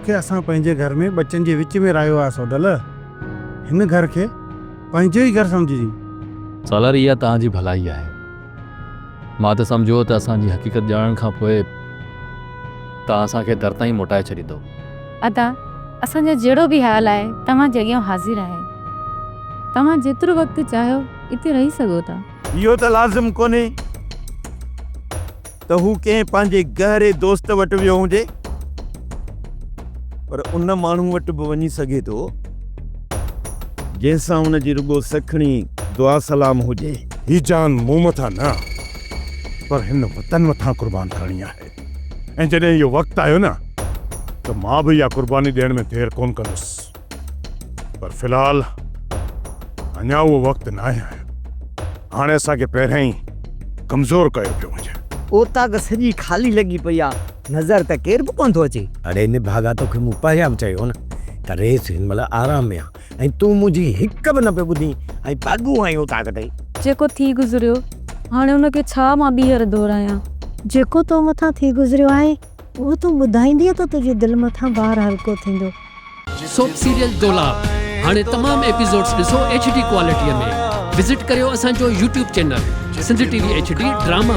توکي اسان پنهنجي گهر ۾ ٻچن جي وچ ۾ راهيو آهي سوڍل. هن گهر کي پنهنجو ئي گهر سمجهجين. سالار اها توهان جي ڀلائي آهي. مان ته سمجهيو ته اسان جي حقيقت ڄاڻڻ کان پوء توهان اسان کي در تائين موٽائي ڇڏيندؤ. ادا اسان جو جهڙو به حال آهي توهان جي اڳيان حاضر آهي. توهان جيترو وقت چاهيو اتي رهي سگهو ٿا. اهو ته لازم ڪونهي ته هو ڪنهن پنهنجي گهري دوست وٽ ويو هجي، پر ان ماڻهو وٽ به وڃي سگهي ٿو، جنهن سان هن جي رڳو سکڻي دعا سلام هجي. هي جان مون مٿان نه پر هن وطن مٿان قربان ڪرڻي آهي ۽ جڏهن اهو وقت آيو نه ته مان به اها قرباني ڏيڻ ۾ دير ڪونه ڪندس. پر في الحال اڃا اهو وقت ناهي آيو. هاڻي اسان کي پهريائين ڪمزور ڪيو پيو وڃي. اوطاق سڄي خالي لڳي پئي آ، نظر ته ڪير به ڪونه ٿو اچي. اڙي نڀاڳا توکي مون پهريان به چيو هو نه ته ريس هن مهل آرام ۾ آ ۽ تون منهنجي هڪ به نه پيو ٻڌين ۽ ڀڳو آهين اوطاق تي. جيڪو ٿي گذريو، هاڻي ان کي ڇا مان ٻيهر دهرايان. جيڪو تو مٿان ٿي گذريو آهي، اهو تون ٻڌائيندينء ته تنهنجي دل مٿان بار هلڪو ٿيندو. سوپ سيريل دولاب هاڻي تمام ايپيسوڊز ڏسو ايڇ ڊي ڪوالٽي ۾ وزٽ ڪريو اسان جو YouTube channel Sindh T V H D drama.